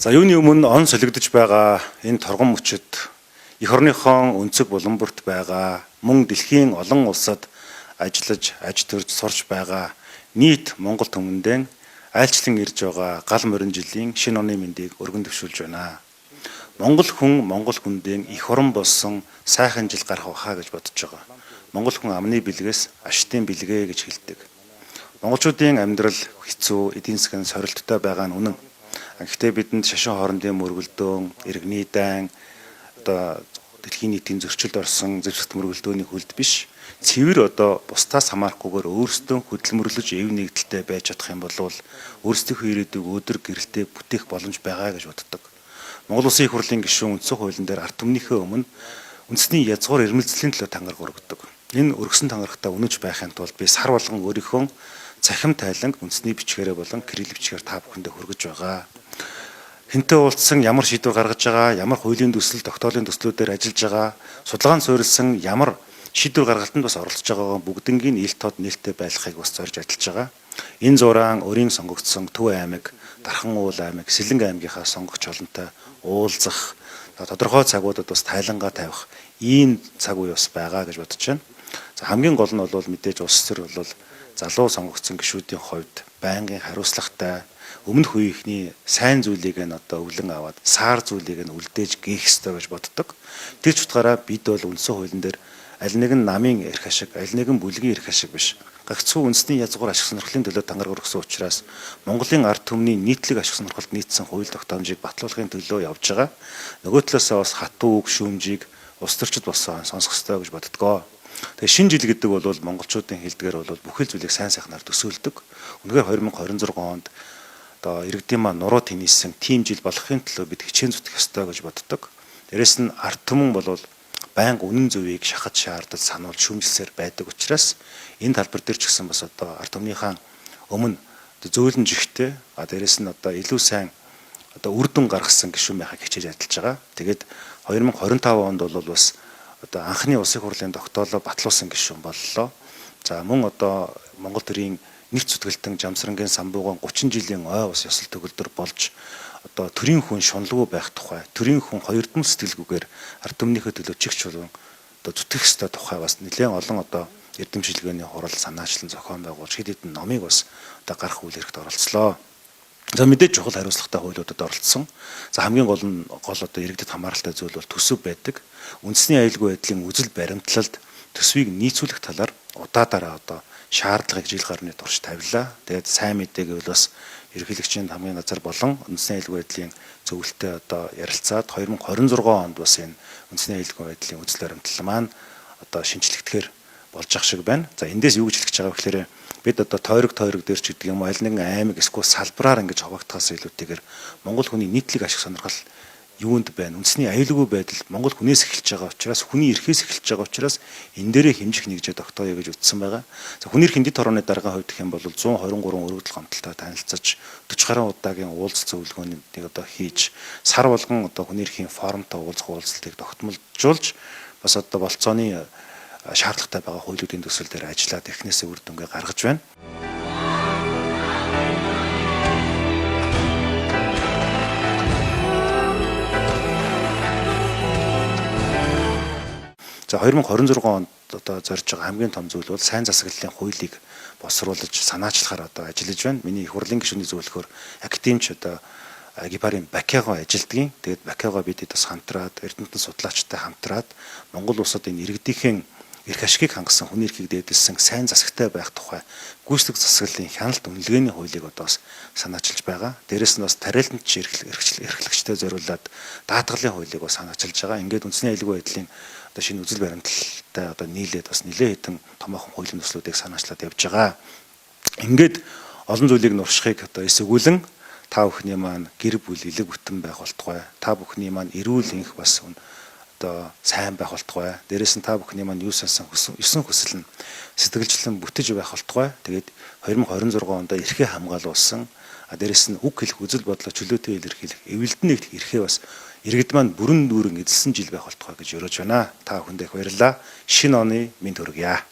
За юуны өмнө он солигдож байгаа энэ торгон мөчөд эх орныхоо өнцөг буланбурт байгаа мөн дэлхийн олон улсад ажиллаж, аж төрж сурч байгаа нийт монгол түмэндээ айлчлан ирж байгаа гал морин жилийн шинэ оны мэндийг өргөн дэвшүүлж байна. Монгол хүн монгол хүндээ эх орон болсон сайхан жил гарах байхаа гэж бодож байгаа. Монгол хүн амны бэлгээс аштын бэлгээ гэж хэлдэг. Монголчуудын амьдрал хэцүү, эдийн засгийн сорилттой байгаа нь үнэн. Гэхдээ бидэнд шашин хоорондын мөргөлдөөн, иргэний дайн, одоо дэлхийн нийтийн зөрчилд орсон зэвсэгт мөргөлдөөний хөлд биш. Цэвэр одоо бусдаас хамаарахгүйгээр өөрсдөө хөдөлмөрлөж эв нэгдэлтэй байж чадах юм бол өөрсдийнхөө ирээдүйг өдөр гэрэлтэй бүтээх боломж байгаа гэж боддог. Монгол Улсын их хурлын гишүүн үндсэн хуулийн дээр ард түмнийхээ өмнө үндэсний язгуур ирмэлзлийн төлөө тангараг өргөдөг. Энэ өргөсөн тангарагтаа үнэж байхын тулд би сар болгон өөрийнхөө цахим тайланг үндэсний бичгээрээ болон кирилл бичгээр та бүхэндээ хүргэж байгаа. Хэнтэй уулзсан ямар шийдвэр гаргаж байгаа, ямар хуулийн төсөл, тогтоолын төслүүдээр ажиллаж байгаа, судалгаанд суурилсан ямар шийдвэр гаргалтанд бас оролцож байгаагаа бүгднгийн ил тод нээлттэй байлгахыг бас зорж ажиллаж байгаа. Энэ зурaan өөрийн сонгогдсон Төв аймаг, Дархан уул аймаг, Сэлэнг аймгийнхаа сонгогч олонтой уулзах, тодорхой цагуудад бас тайлангаа тавих ийм цаг үе бас байгаа гэж бодож байна. За хамгийн гол нь бол мэдээж улс төр бол залуу сонгогдсон гишүүдийн хувьд байнгын хариуцлагатай өмнөх үеийнхний сайн зүйлийг нь одоо өвлөн аваад саар зүйлийг нь үлдээж гээх ёстой гэж боддог. Тэр ч утгаараа бид бол үндсэн хуулийн дээр аль нэгэн намын эрх ашиг, аль нэгэн бүлгийн эрх ашиг биш. Гагцхүү үндэсний язгуур ашиг сонирхлын төлөө тангараг өргөсөн учраас Монголын ард түмний нийтлэг ашиг сонирхолд нийцсэн хууль тогтоомжийг батлуулахын төлөө явж байгаа. Нөгөө талаасаа бас хатуу үг шүүмжийг улс төрчид болсон сонсох ёстой гэж боддгоо. Тэгээ шинэ жил гэдэг бол монголчуудын хэлдгээр бол бүхэл зүйлийг сайн сайхнаар төсөөлдөг. Үнэхээр 2026 онд одоо иргэдийн маань нуруу тэнийсэн тийм жил болохын төлөө бид хичээн зүтгэх ёстой гэж боддог. Дээрэс нь ард түмэн бол байнга үнэн зөвийг шахаж шаардаж сануулж шүүмжилсээр байдаг учраас энэ талбар дээр ч гэсэн бас одоо ард түмнийхээ өмнө зөөлөн жигтэй, а дээрэс нь одоо илүү сайн одоо үр дүн гаргасан гишүүн байхыг хичээж ажиллаж байгаа. Тэгээд 2025 онд бол бас одоо анхны улсын хурлын тогтоолоо батлуулсан гишүүн боллоо. За мөн одоо Монгол төрийн нэр зүтгэлтэн Жамсрангийн самбуугаан 30 жилийн ой бас ёсол төгөлдөр болж одоо төрийн хүн шуналгүй байх тухай, төрийн хүн хоёрдмол сэтгэлгүйгээр ард түмнийхээ төлөө чиг чулуун одоо зүтгэх ёстой тухай бас нэлээд олон одоо эрдэм шилгээний хурал санаачлан зохион байгуулж хэд хэдэн номыг бас одоо гарах үйл хэрэгт оролцлоо. За мэдээж чухал хариуцлагатай хуулиудад оролцсон. За хамгийн гол нь гол одоо иргэдэд хамааралтай зүйл бол төсөв байдаг. Үндэсний аюулгүй байдлын үзэл баримтлалд төсвийг нийцүүлэх талаар удаадаараа одоо шаардлагыг жил гарны турш тавилаа. Тэгээд сайн мэдээ гэвэл бас ерөнхийлөгчийн хамгийн газар болон үндэсний аюулгүй байдлын зөвлөлтөд одоо ярилцаад 2026 онд бас энэ үндэсний аюулгүй байдлын үзэл баримтлал маань одоо шинжлэгдэхээр болж ах шиг байна. За эндээс юу гэж хэлэх гэж байгаа вэ гэхээр бид одоо тойрог тойрог дээр ч гэдэг юм уу аль нэгэн аймаг эсвэл салбараар ингэж хуваагдахаас илүүтэйгээр Монгол хүний нийтлэг ашиг сонирхол юунд байна? Үндэсний аюулгүй байдал Монгол хүнээс эхэлж байгаа учраас, хүний эрхээс эхэлж байгаа учраас энэ дээрээ хэмжих нэгжээ тогтооё гэж үздсэн байгаа. За хүний эрхийн дэд хорооны даргын хувьд гэх юм бол 123 өргөдөл гомдолтой танилцаж 40 гаруй удаагийн уулзалт зөвлөгөөнийг одоо хийж сар болгон одоо хүний эрхийн форумтой уулзах уулзалтыг тогтмолжуулж бас одоо болцооны шаардлагатай байгаа хуулиудын төсөл дээр ажиллаад эхнээсээ үр дүнгээ гаргаж байна. За 2026 онд одоо зорж байгаа хамгийн том зүйл бол сайн засаглалын хуулийг боловсруулж санаачлахаар одоо ажиллаж байна. Миний их хурлын гишүүний зөвлөхөөр академич одоо Гипарын Бакяго ажилдгийн. Тэгээд Бакяго бид бас хамтраад эрдэмтэн судлаачтай хамтраад Монгол улсад энэ иргэдийнхээ эрх ашигыг хангасан хүний эрхийг дээдэлсэн сайн засагтай байх тухай гүйцэтгэх засаглалын хяналт үнэлгээний хуулийг одоо бас санаачилж байгаа. Дээрэс нь бас тариаланч эрхлэгчтэй зориулаад даатгалын хуулийг бас санаачилж байгаа. Ингээд үндэсний аюулгүй байдлын одоо шинэ үзэл баримтлалтай одоо нийлээд бас нэлээд хэдэн томоохон хуулийн төслүүдийг санаачлаад явж байгаа. Ингээд олон зүйлийг нуршихыг одоо эсэгүүлэн та бүхний маань гэр бүл элэг бүтэн байх болтугай. Та бүхний маань эрүүл энх бас одоо сайн байх болтугай. Дээрээс нь та бүхний маань юу сансан есөн хүсэл нь сэтгэлжлэн бүтэж байх болтугай. Тэгээд 2026 онд эрхээ хамгаалуулсан. Дээрээс нь үг хэлэх үзэл бодлоо чөлөөтэй илэрхийлэх, эвэлдэн нэгдэх эрхээ бас иргэд маань бүрэн дүүрэн эзэлсэн жил байх болтугай гэж өрөөж байна. Та бүхэндээ их баярлалаа. Шинэ оны мэнд хүргье.